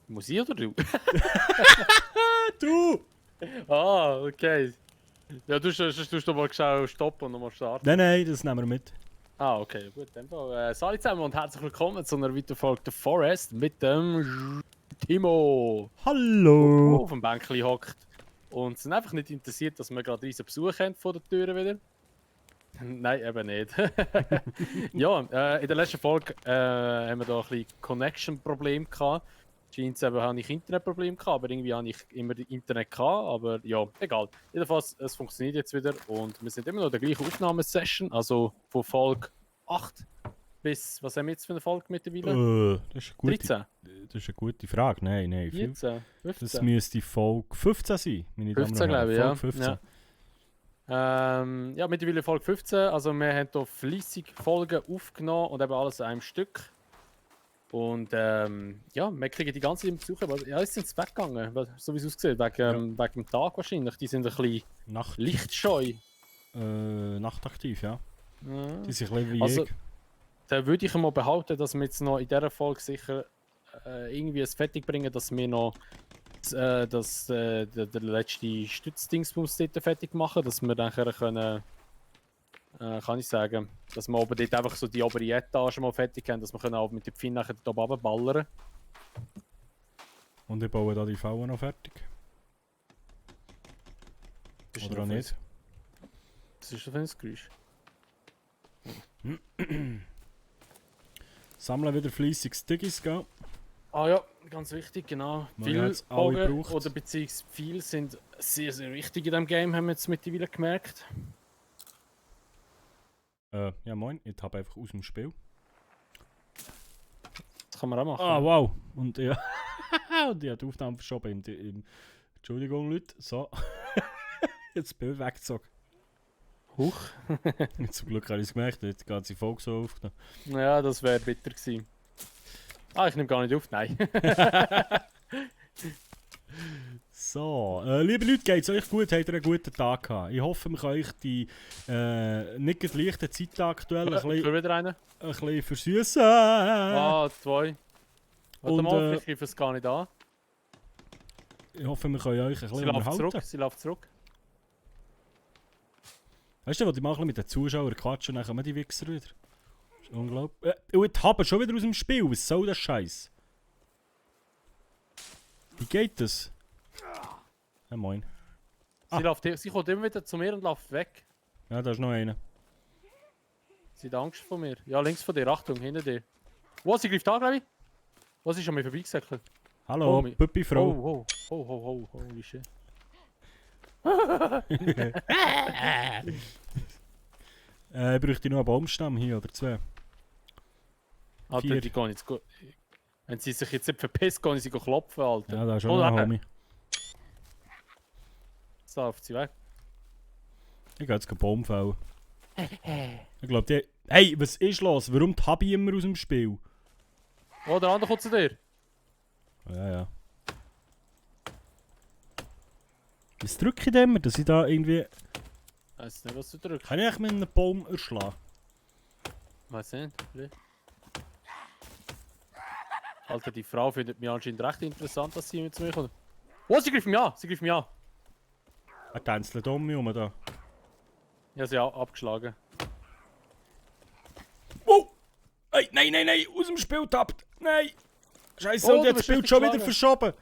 Muss ich oder du? Du! Ah, okay. Ja, du tust doch mal schnell stoppen und nochmal starten. Nein, das nehmen wir mit. Ah, okay, gut. Dann Salut zusammen und herzlich willkommen zu einer weiteren Folge The Forest mit dem Timo, der Hallo! auf dem Bänkchen hockt. Und es sind einfach nicht interessiert, dass wir gerade riesen Besuch haben vor der Tür wieder. Nein, eben nicht. Ja, in der letzten Folge haben wir da ein bisschen Connection-Problem gehabt. Scheint eben, habe ich Internetproblem gehabt, aber irgendwie habe ich immer Internet gehabt. Aber ja, egal. Jedenfalls, es funktioniert jetzt wieder und wir sind immer noch in der gleichen Aufnahmesession, also von Folge 8 bis, was haben wir jetzt für eine Folge mittlerweile? Das ist eine 13, gute Frage. Nein. 14, Das 15. müsste Folge 15 sein, meine Damen 15, und Herren. glaube ich, ja. Folge 15. Ja, mittlerweile Folge 15. Also wir haben hier fleissig Folgen aufgenommen und eben alles an einem Stück. Und ja, wir kriegen die ganze Zeit Besucher. Ja, jetzt sind sie weggegangen, so wie es aussieht, wegen dem Tag wahrscheinlich. Die sind ein bisschen lichtscheu. Nachtaktiv, ja. Ja. Die sind ein bisschen wie Also, ich. da würde ich mal behaupten, dass wir jetzt noch in dieser Folge sicher irgendwie es fertig bringen, dass wir noch der letzte Stützdingsbums dort fertig machen, dass wir dann können, kann ich sagen, dass wir oben dort einfach so die obere Etage mal fertig haben, dass wir können auch mit den Pfinnen nachher dort oben runterballern. Und ich baue da die Fallen noch fertig. Oder auch nicht. Das ist auf ein Geräusch. Sammeln wieder fleissig Stiggis, gell? Ah ja, ganz wichtig, genau. Man Viele hat's alle Bogen gebraucht. oder beziehungsweise viele sind sehr, sehr wichtig in diesem Game, haben wir jetzt mittlerweile gemerkt. Ja moin, ich habe einfach aus dem Spiel. Das kann man auch machen. Ah, wow! Und ja. Und ich habe die Aufnahme verschoben Entschuldigung, Leute. So. Jetzt das Bild weggezogen. Huch. Zum Glück habe ich es gemerkt, ich habe die ganze Folge so aufgenommen. Ja, das wäre bitter gewesen. Ah, ich nehme gar nicht auf, nein. So, liebe Leute, geht es euch gut? Habt ihr einen guten Tag gehabt? Ich hoffe, wir können euch die nicht ganz leichten Zeiten aktuell Ich will wieder einen. ein bisschen versüßen. Ah, 2. Warte Und, mal, ich greife es gar nicht an. Ich hoffe, wir können euch ein Sie bisschen läuft unterhalten. zurück, sie läuft zurück. Weißt du, was ich mache mit den Zuschauern quatschen und dann kommen die Wichser wieder? Das ist unglaublich. Und haben schon wieder aus dem Spiel. Was soll das Scheiß? Wie geht das? Ja, moin. Sie kommt immer wieder zu mir und läuft weg. Ja, da ist noch einer. Sie hat Angst vor mir. Ja, links von dir, Achtung, hinter dir. Wo, sie greift an, glaube ich. Was ist an mir vorbeigesäckelt? Hallo, Oh, Püppi-Frau. Holy shit. Ich bräuchte noch einen Baumstamm hier oder zwei. Alter, 4. die gehen jetzt gut. Wenn sie sich jetzt nicht verpisst, gehen sie klopfen, Alter. Ja, da ist schon Oh, noch ein nachher. Homie. Jetzt läuft sie weg. Ich gehe jetzt einen Baum fällen. Ich glaube, die... Hey, was ist los? Warum tappe ich immer aus dem Spiel? Oh, der andere kommt zu dir. Ja. Was drücke ich denn immer, dass ich da irgendwie... Ich weiß nicht, was du drückst. Kann ich echt mit einem Baum erschlagen? Weiß nicht. Vielleicht. Alter, die Frau findet mich anscheinend recht interessant, dass sie mit zu mir kommt. Oh, sie greift mich an! Sie greift mich an! Er tänzelt um mich herum da. Ich habe sie auch abgeschlagen. Oh! Hey, nein! Aus dem Spiel tappt! Nein! Scheiße, Oh, und du jetzt das bist Bild schon wieder geschlagen. verschoben!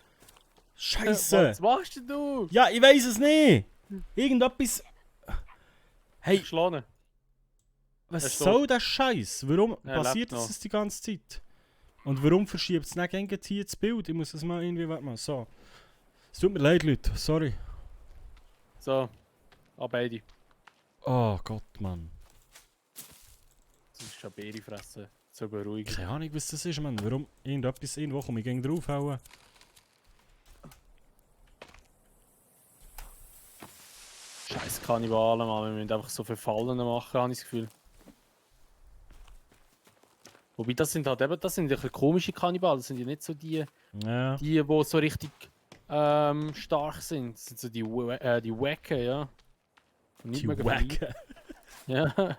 Scheiße! Was machst denn du? Ja, ich weiß es nicht! Irgendetwas... Hey, Geschlagen. was ist soll das Scheiß? Warum Er passiert lebt noch. das die ganze Zeit? Und warum verschiebt es nicht gegen hier das Bild? Ich muss das mal irgendwie wegmachen. So. Es tut mir leid, Leute. Sorry. So. Ah, beide. Oh Gott, Mann. Das ist schon Beere fressen. Zur Beruhigung. Keine Ahnung, was das ist, Mann. Warum irgendetwas irgendwo komme ich gegen draufhauen? Scheiß Kannibalen, Mann. Wir müssen einfach so Verfallene machen, habe ich das Gefühl. Wobei, das sind halt eben, das sind ja komische Kannibalen. Das sind ja nicht so die, Ja. die so richtig stark sind. Das sind so die Wacken, ja. Und nicht Die mehr Wacken. Ja.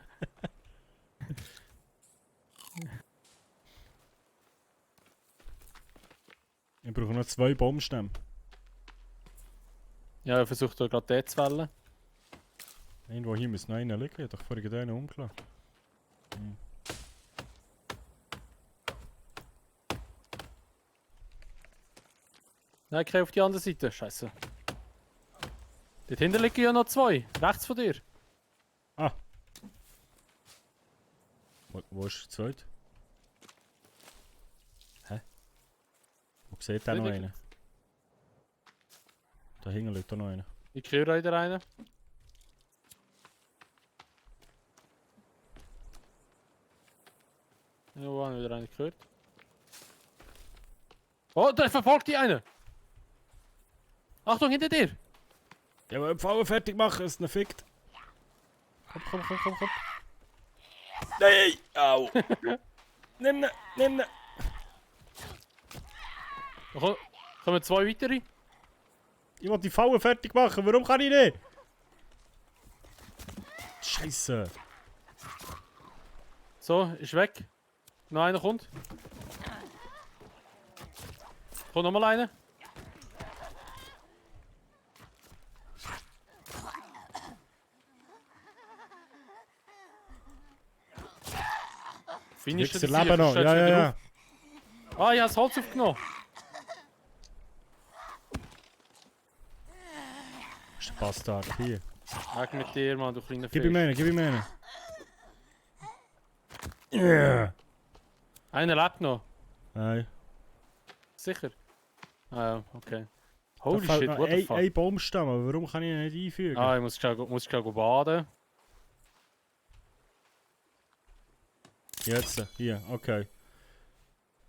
Ich brauche noch 2 Baumstämme. Ja, ich versuche da gerade den zu fällen. Irgendwo hier muss noch einer liegen. Ich hab doch vorhin einen umgelassen. Nein, ich gehe auf die andere Seite. Scheiße. Dort hinten liegen ja noch 2. Rechts von dir. Ah! Wo ist der zweite? Hä? Wo sieht der noch einen? Da hinten liegt auch noch einer. Ich kriege wieder einen. Ja, wo haben wir wieder einen gehört? Oh, da verfolgt die eine! Achtung, hinter dir! Ja, aber Pfauen fertig machen, es ihn fickt. Komm. Nein! Au! Nimm ihn! Da kommen 2 weitere. Ich will die Falle fertig machen, warum kann ich nicht? Scheiße! So, ist weg. Noch einer kommt. Kommt nochmal einer. Finish Jetzt Leben noch, ja. Ah, ich habe das Holz aufgenommen. Ist der Bastard hier. Weg mit dir, Mann, du kleiner Gib ihm Fisch. einen. Yeah. Einer lebt noch. Nein. Sicher? Ah ja, okay. Da Holy fehlt shit, noch what the fuck? ein Baumstamm, aber warum kann ich ihn nicht einfügen? Ah, ich muss schnell baden. Jetzt, hier, okay.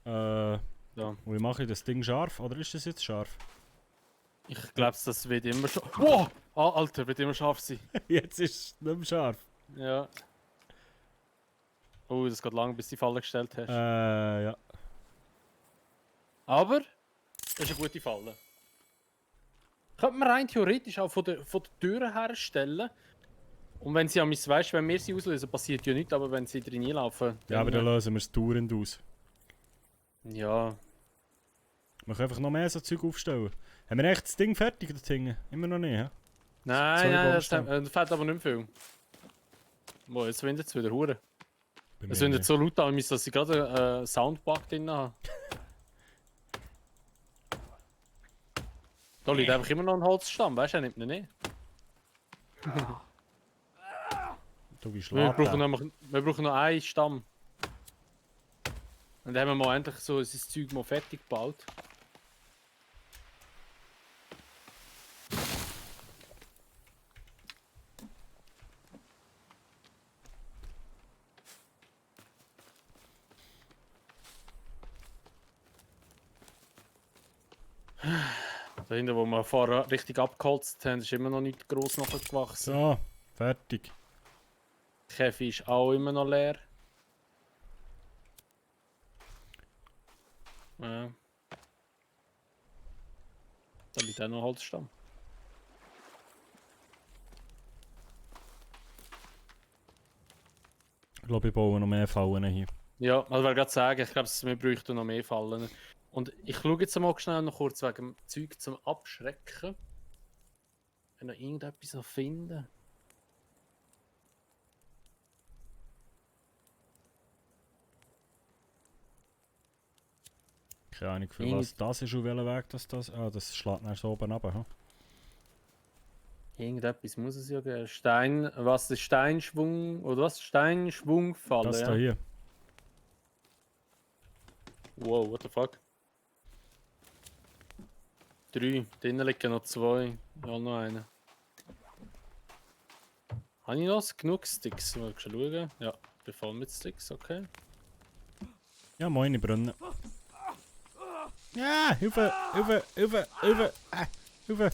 Ja. Wie mache ich das Ding scharf? Oder ist das jetzt scharf? Ich glaube, das wird immer schon. Wow! Ah, Alter, wird immer scharf sein. Jetzt ist es nicht mehr scharf. Ja. Oh, das geht lang, bis du die Falle gestellt hast. Ja. Aber, das ist eine gute Falle. Könnte man rein theoretisch auch von der Tür herstellen. Und wenn sie an mich weißt, wenn wir sie auslösen, passiert ja nichts, aber wenn sie drin laufen. Ja, aber dann lösen wir es dauernd aus. Ja. Wir können einfach noch mehr so Zeug aufstellen. Haben wir echt das Ding fertig, das Ding? Immer noch nicht, hä? Nein, das Baumstämme. fällt aber nicht mehr viel. Boah, jetzt windet es wieder Hure. Bei Es mir windet nicht. so laut an, dass ich gerade einen Soundbug drin habe. Da liegt einfach immer noch ein Holzstamm, weißt du, er nimmt ihn nicht. Du bist Wir brauchen, laut. wir brauchen noch einen Stamm. Und dann haben wir mal endlich so sein Zeug mal fertig gebaut. Da hinten, wo wir vorher richtig abgeholzt haben, ist immer noch nicht gross nachgewachsen. So, fertig. Die Käfig ist auch immer noch leer. Ja. Da liegt auch noch ein Holzstamm. Ich glaube, ich baue noch mehr Fallen hier. Ja, also ich wollte gerade sagen, ich glaube, wir bräuchten noch mehr Fallen. Und ich schaue jetzt mal schnell noch kurz wegen dem Zeug zum Abschrecken. Wenn noch irgendetwas noch finden. Keine Ahnung, für was das ist und welcher Weg das... Ah, das schlägt nach so oben runter. Hm? Irgendetwas muss es ja geben. Stein, was ist Steinschwung, oder was? Steinschwungfalle, Das ja. da hier. Wow, what the fuck? 3, drinnen liegen noch 2. Ja, noch einen. Habe ich noch genug Sticks? Mal schon schauen. Ja, ich bin voll mit Sticks, okay. Ja, moin, Brunnen. Ja, Hilfe! Hilfe!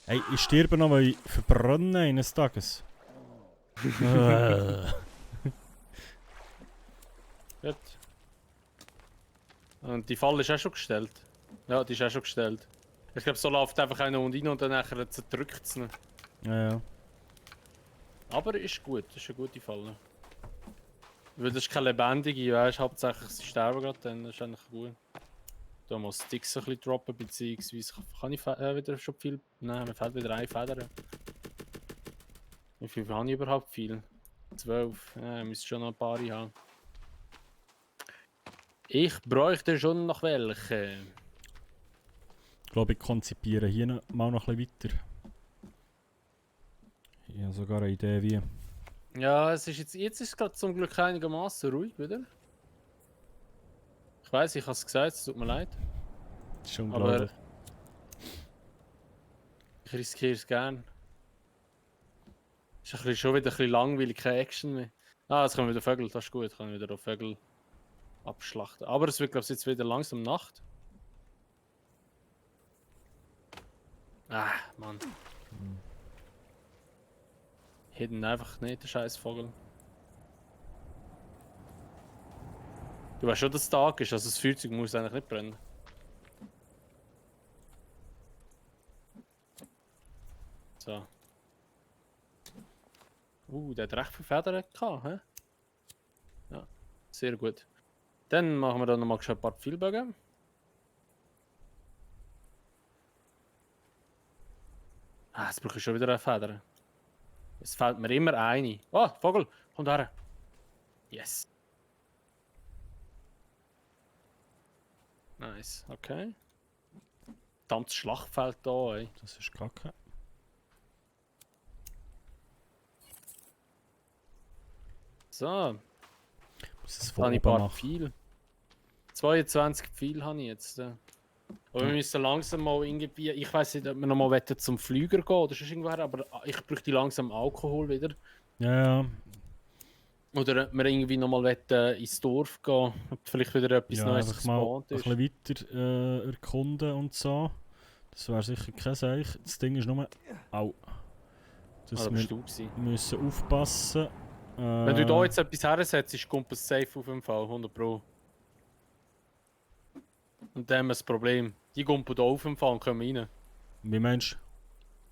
Hey, ich sterbe noch, weil ich verbrenne eines Tages. Gut. Und die Falle ist auch schon gestellt. Ja, die ist auch schon gestellt. Ich glaube, so läuft einfach einer und rein und dann nachher zerdrückt es ihn. Ja. Aber ist gut, das ist eine gute Falle. Weil das ist keine lebendige, weißt du, hauptsächlich sie sterben gerade, dann ist eigentlich gut. Da muss Sticks ein bisschen droppen, beziehungsweise kann ich wieder schon viel... Nein, mir fehlt wieder eine Feder. Wie viel habe ich überhaupt? Viel? 12. Ja, müsste schon noch ein paar haben. Ich bräuchte schon noch welche. Ich glaube, ich konzipiere hier mal noch ein bisschen weiter. Ich habe sogar eine Idee, wie. Ja, es ist jetzt ist es gerade zum Glück einigermaßen ruhig wieder. Ich weiß, ich habe es gesagt, es tut mir leid. Das ist unglaublich. Aber ich riskiere es gern. Ist schon wieder ein bisschen langweilig, keine Action mehr. Ah, jetzt kommen wieder Vögel, das ist gut, ich kann wieder auf Vögel abschlachten. Aber es wird, glaube ich, jetzt wieder langsam Nacht. Ah, Mann. Hidden einfach nicht, der scheiß Vogel. Du weißt schon, dass es Tag ist, also das Feuerzeug muss eigentlich nicht brennen. So. Der hat recht viele Federn gehabt, hä? Ja, sehr gut. Dann machen wir dann nochmal ein paar Pfeilbögen. Ah, jetzt brauche ich schon wieder eine Feder. Es fällt mir immer eine. Oh, Vogel, kommt her. Yes. Nice, okay. Verdammtes Schlachtfeld da, ey. Das ist kacke. So, Muss es da habe ich ein von oben paar machen. Pfeile. 22 Pfeile habe ich jetzt. Aber wir müssen langsam mal irgendwie, ich weiß nicht, ob wir noch mal zum Flüger gehen oder sonst irgendwoher, aber ich bräuchte langsam Alkohol wieder. Ja, ja. Oder ob wir irgendwie noch mal ins Dorf gehen, ob vielleicht wieder etwas Ja, Neues einfach mal ein gespawnt ist. bisschen weiter erkunden und so. Das wäre sicher kein Seich. Das Ding ist nur... Au. Das Da wir bist du gewesen. müssen aufpassen. Wenn du da jetzt etwas hersetzt, kommt es safe auf jeden Fall, 100 Pro. Und dann haben wir das Problem. Die gumpen da auf jeden Fall und kommen rein. Wie meinst du?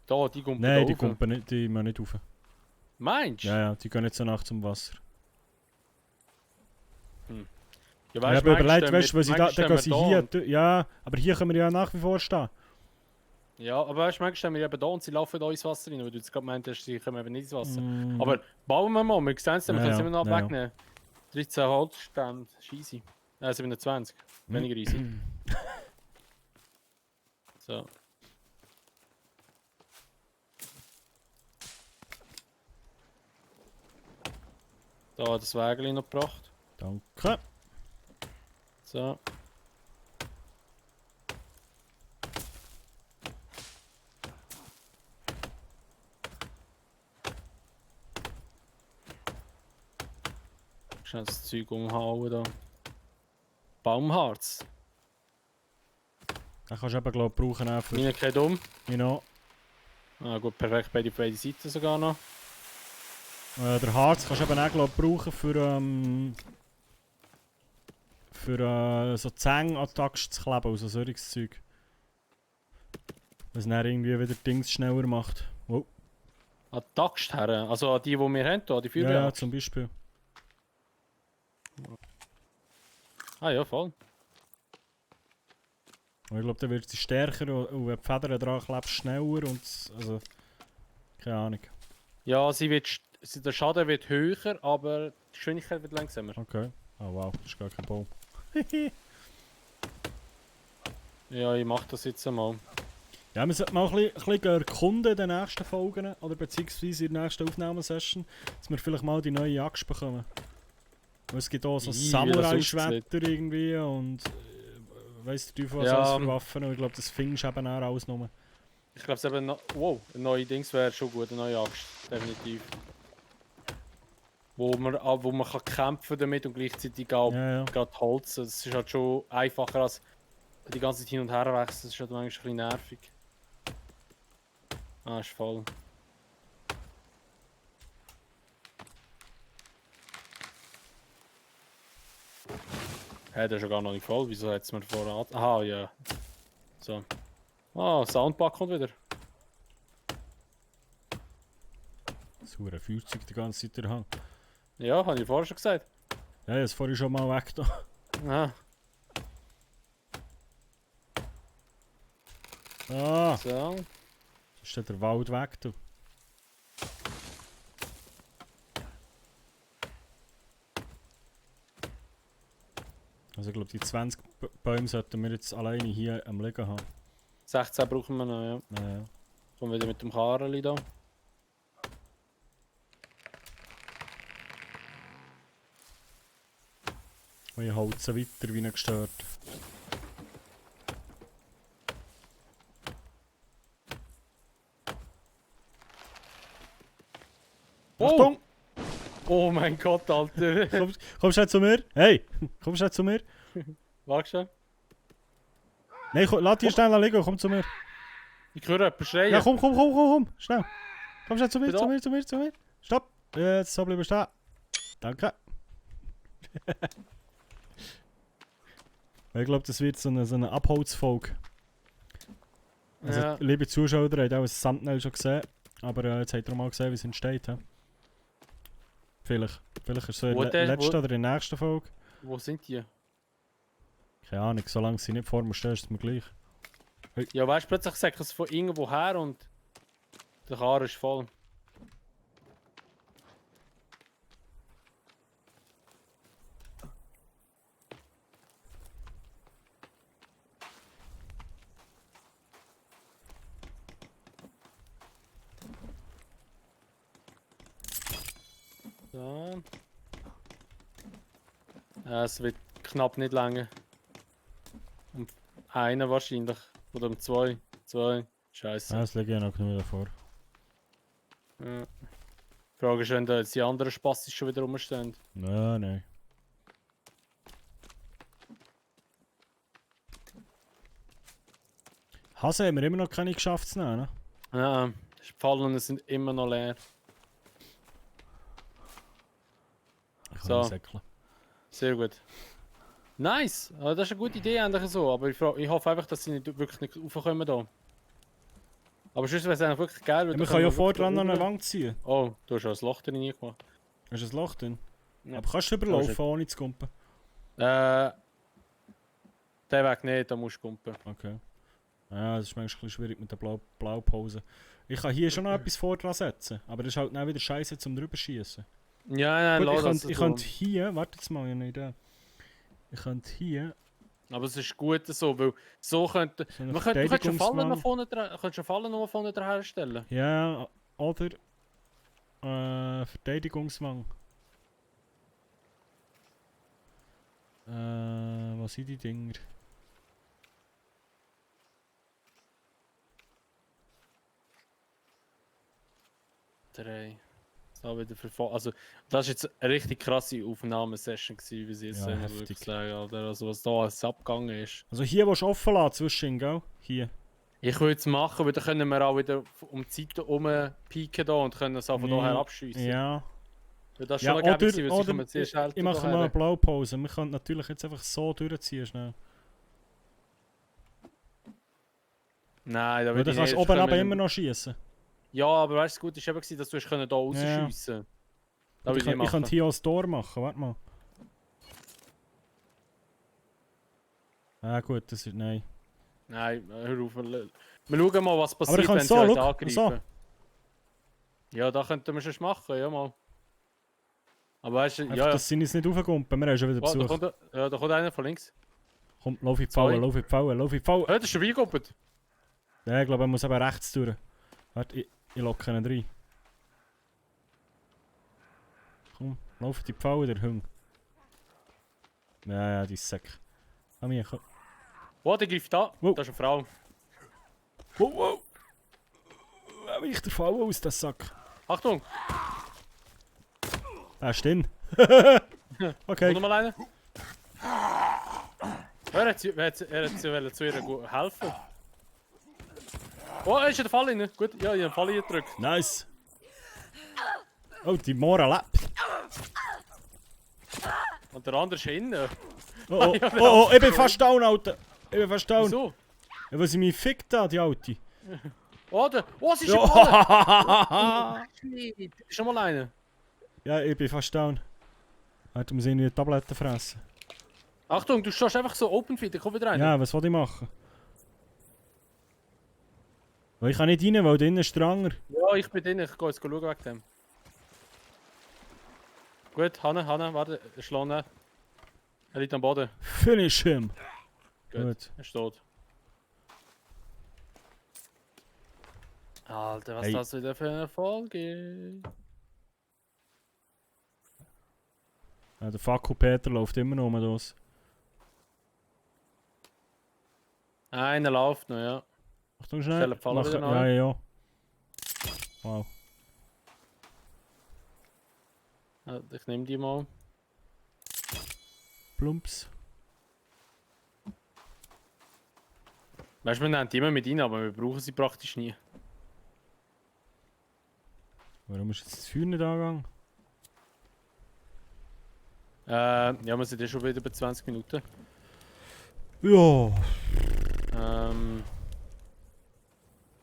Da, die gumpen da Nein, die rauf. kommen nicht, die müssen nicht rauf. Meinst du? Ja, ja, die gehen nicht so nach zum Wasser. Ja, Ich habe überlegt, weißt du, weil sie da, dann gehen sie hier... Und, Ja, aber hier können wir ja nach wie vor stehen. ja, aber weißt du, manchmal stehen wir eben da und sie laufen da ins Wasser rein, weil du jetzt gerade meintest, sie kommen eben nicht ins Wasser. Mhm. Aber bauen wir mal, wir sehen es dann, wir Ja, können es ja, immer noch ja, ja. wegnehmen. 13 Holzstände, ist easy. 27, weniger easy. So. Da das Wägel noch gebracht. Danke. So. Schnell das Zeug umhauen da. Baumharz. Den kannst du eben, glaube ich, brauchen auch für... Meine geht um. Genau. Ah gut, perfekt, beide Seiten sogar noch. Der Harz kannst du eben auch, glaub, brauchen für so Zähne an die Axt zu kleben, also solches Zeug. Was dann irgendwie wieder Dings schneller macht. Wow. An die Axt her, also an die wir haben, hier, die Ja, Feuerwehr. ja, zum Beispiel. Ah ja, voll. Und ich glaube, dann wird sie stärker und wenn die Federn dran klebst, schneller und... Also... Keine Ahnung. Ja, der Schaden wird höher, aber die Geschwindigkeit wird langsamer. Okay. Oh wow, das ist gar kein Baum. Ja, ich mach das jetzt einmal. Ja, wir sollten mal ein bisschen erkunden in den nächsten Folgen, oder beziehungsweise in der nächsten Aufnahmesession, dass wir vielleicht mal die neue Axt bekommen. Weil es gibt auch so Wie das Samurai-Schwerter irgendwie und weiss der Teufel was Ja. alles für Waffen und ich glaube, das findest du eben auch alles nur. Ich glaube, es eben wow, ein neues Dings wäre schon gut, eine neue Axt, definitiv. Wo man kann kämpfen damit und gleichzeitig auch Ja, ja. gerade holzen. Das ist halt schon einfacher als die ganze Zeit hin und her wechseln. Das ist halt manchmal ein bisschen nervig. Ah, ist voll. Hä, der ist ja gar noch nicht voll. Wieso hat es mir vorher... Aha, ja. So. Ah, Soundpack kommt wieder. So ein Feuerzeug die ganze Zeit in der Hand. Ja, habe ich vorher schon gesagt. Ja, ich habe es vorhin schon mal weg da. Ah. Ah, So. ist der Wald weg, du. Also ich glaube, die 20 Bäume sollten wir jetzt alleine hier am Liegen haben. 16 brauchen wir noch, ja. Ja. Kommen wieder mit dem Kareli da. Und ich holze weiter wie nicht gestört. Oh! Achtung! Oh mein Gott, Alter. Kommst du zu mir? Hey! Kommst du zu mir? Warte schon. Nein, lass die schnell liegen, komm zu mir. Ich höre jemanden schreien. Ja, komm, schnell. Komm schnell zu mir, Bin da. zu mir. Stopp! Jetzt so bleiben stehen. Danke. Ich glaube, das wird so eine Abholzfolge. Also, Ja. liebe Zuschauer, ihr habt auch das Thumbnail schon gesehen. Aber jetzt habt ihr mal gesehen, wie es entsteht. He? Vielleicht. Vielleicht ist es so in Wo der der- letzten wo- oder in der nächsten Folge. Wo sind die? Keine Ahnung, solange sie nicht vor mir stehen, ist es mir gleich. Ja, weißt du, plötzlich sagt es von irgendwo her und der Kar ist voll. So. Es wird knapp nicht lange. Um einen wahrscheinlich. Oder um zwei. Zwei. Scheiße. Ja, das liegt ja noch genug davor. Ja. Die Frage ist, wenn da jetzt die anderen Spastis schon wieder rumstehen. Nein. Hase haben wir immer noch keine geschafft zu nehmen, ne? Ja, die Gefallenen sind immer noch leer. Ich So. kann nicht säckeln. Sehr gut. Nice! Das ist eine gute Idee eigentlich so, aber ich hoffe einfach, dass sie wirklich nicht raufkommen da. Aber sonst wäre es eigentlich wirklich geil, Ja, wir können ja vor dran noch eine Wand ziehen. Oh, du hast ja ein Loch drin gemacht. Hast du ein Loch drin? Ja. Aber kannst du überlaufen, ohne zu kumpen? Den Weg nicht, da musst du kumpen. Okay. Ja, das ist manchmal ein bisschen schwierig mit der Blaupause. Ich kann hier schon noch etwas vor dran setzen, aber das ist halt dann wieder scheiße zum drüber schießen. Ja, nein, lass das Ich so. könnte hier, warte jetzt mal, ich habe eine Idee. Ich könnte hier Aber es ist gut so, weil so könnte... so eine Man könnte schon Fallen noch Verteidigungswand. vorne dran herstellen. Ja, oder Verteidigungswang. Was sind die Dinger? 3. So wieder also, das war jetzt eine richtig krasse Aufnahmesession, wie sie jetzt Ja, immer heftig. wirklich sagen. Alter. Also was da alles abgegangen ist. Also hier willst du offen lassen zwischen, gell? Hier. Ich würde es machen, weil dann können wir auch wieder um die Seite herum pieken da und können es auch von daher abschiessen. Ja. Weil das ist Ja, schon eine oder, Gäbe, weil sie kommen zuerst ich älter mache mal eine daher. Blaupause. Wir können natürlich jetzt einfach so durchziehen schnell. Nein, da Weil würde dann ich kannst du nicht. oben aber immer noch schießen. Ja, aber weißt du, gut ist eben gewesen, dass du hast können da rausschiessen. Da Ich würde ich könnte machen. hier auch ein Tor machen, warte mal. Ah gut, das ist... nein. Nein, hör auf. Wir schauen mal, was Aber passiert, ich kann wenn sie so, uns schau, angreifen. so. Ja, da könnten wir schon machen, ja mal. Aber weißt du, Einfach, ja, dass sie uns nicht raufgumpen, wir haben schon wieder oh, da, Besuch. kommt, ja, da kommt einer von links. Komm, lauf in die Zwei. Falle, lauf in die Falle, lauf in die Falle. Ja, das ist schon reingegumpelt. Ja, ich glaube, er muss eben rechts durch. Warte, ich locke ihn rein. Komm, lauf in die Falle, der Hund. Ja, die Sack. Komm hier, komm. Oh, der greift da. Wow. Das ist eine Frau. Wow. Wie ich der Falle aus, der Sack. Achtung, Ah, stimmt. kommt Okay. noch mal einer. Er hat sie wollte zu ihr helfen. Oh, er ist in der Falle rein. Gut, ja, ich habe den Falle gedrückt. Nice. Oh, die Mora lebt. Und der andere ist innen. Oh, ich bin fast down, Alter. Ich bin fast down. Wieso? Ja, weil sie mich fickt da, die Alte. Oh, sie ist in der Falle. Ja. Ist noch mal einer. Ja, ich bin fast down. Warte, muss ich irgendwie Tabletten fressen. Achtung, du stehst einfach so open feed, komm wieder rein. Ja, was soll ich machen? Weil ich kann nicht rein, weil drinnen ist Stranger. Ja, ich bin drin, ich gehe jetzt schauen wegen dem. Gut, Hanne, warte, schlagen. Er liegt am Boden. Finish him. Gut, er steht. Alter, was Hey. das wieder für eine Folge? Ja, der Fakku Peter läuft immer noch um das. Einer läuft noch, ja. Achtung Stell schnell. den Pfahl wieder Ja, neu. ja. Wow. Ja, ich nehme die mal. Plumps. Weißt du, wir nehmen die immer mit rein, aber wir brauchen sie praktisch nie. Warum ist jetzt das Feuer nicht angegangen? Ja, wir sind ja schon wieder bei 20 Minuten. Ja.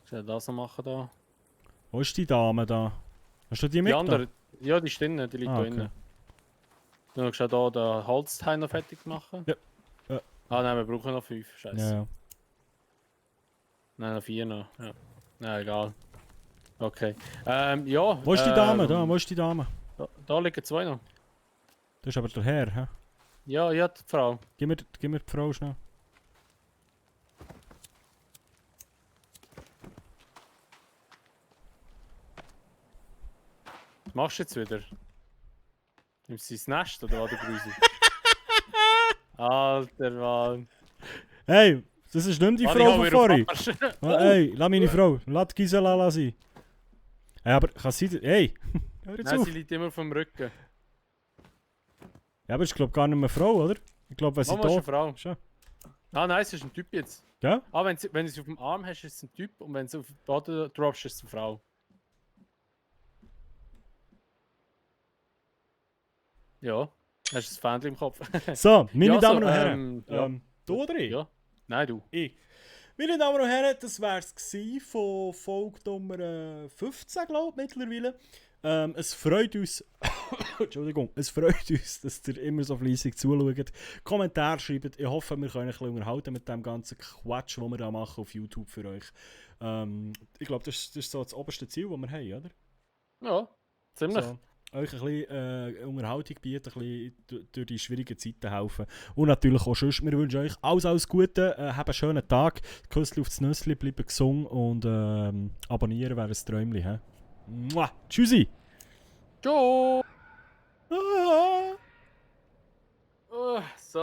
Ich soll das noch machen da. Wo ist die Dame da? Hast du die Die mit? andere, ja, die ist drinnen, die liegt Ah, da okay. drinnen. Du musst auch hier den Holzteil noch fertig machen. Ja. Ja. Ah nein, wir brauchen noch 5, scheiße. Ja, ja. Nein, noch 4 noch. Ja. Nein, egal. Okay. Ja. Wo ist die Dame? Da, wo ist die Dame? Da liegen 2 noch. Das ist aber der Herr, hä? Ja, ja, die Frau. Gib mir die Frau schnell. Was machst du jetzt wieder? Nimmst du sein Nest oder was, du Grüße? Alter Mann. Hey, das ist nicht die Warte, Frau ich hau von wieder auf vorhin. Arsch. Ah, hey, lass meine Frau. Lass Gisela sein. Hey, aber kann sie... Hey, hör jetzt Nein, auf. sie liegt immer auf dem Rücken. Ja, aber ich glaube gar nicht mehr Frau, oder? Ich glaube, wenn sie Mama ist eine da... Frau. Schon. Ah nein, es ist ein Typ jetzt. Ja? Ah, wenn du sie auf dem Arm hast, ist es ein Typ und wenn du sie auf den Boden droppst, ist es eine Frau. Ja, hast du das Fähnchen im Kopf? So, meine Ja, Damen so, und Herren. ja. Du oder ich? Ja. Nein, du. Ich. Meine Damen und Herren, das wär's gsi von Folge Nummer 15, glaube ich, mittlerweile. Es freut uns... Entschuldigung. Es freut uns, dass ihr immer so fleissig zuschaut. Kommentare schreibt. Ich hoffe, wir können ein bisschen unterhalten mit dem ganzen Quatsch, den wir da machen auf YouTube für euch. Ich glaube, das ist so das oberste Ziel, das wir haben, oder? Ja, ziemlich. So, euch ein bisschen Unterhaltung bieten, ein bisschen durch die schwierigen Zeiten helfen. Und natürlich auch sonst, wir wünschen euch alles Gute, habt einen schönen Tag, Küssli aufs Nüssli, bleibt gesund und abonnieren wäre ein Träumchen. He? Mua. Tschüssi! Ciao! Ah. So.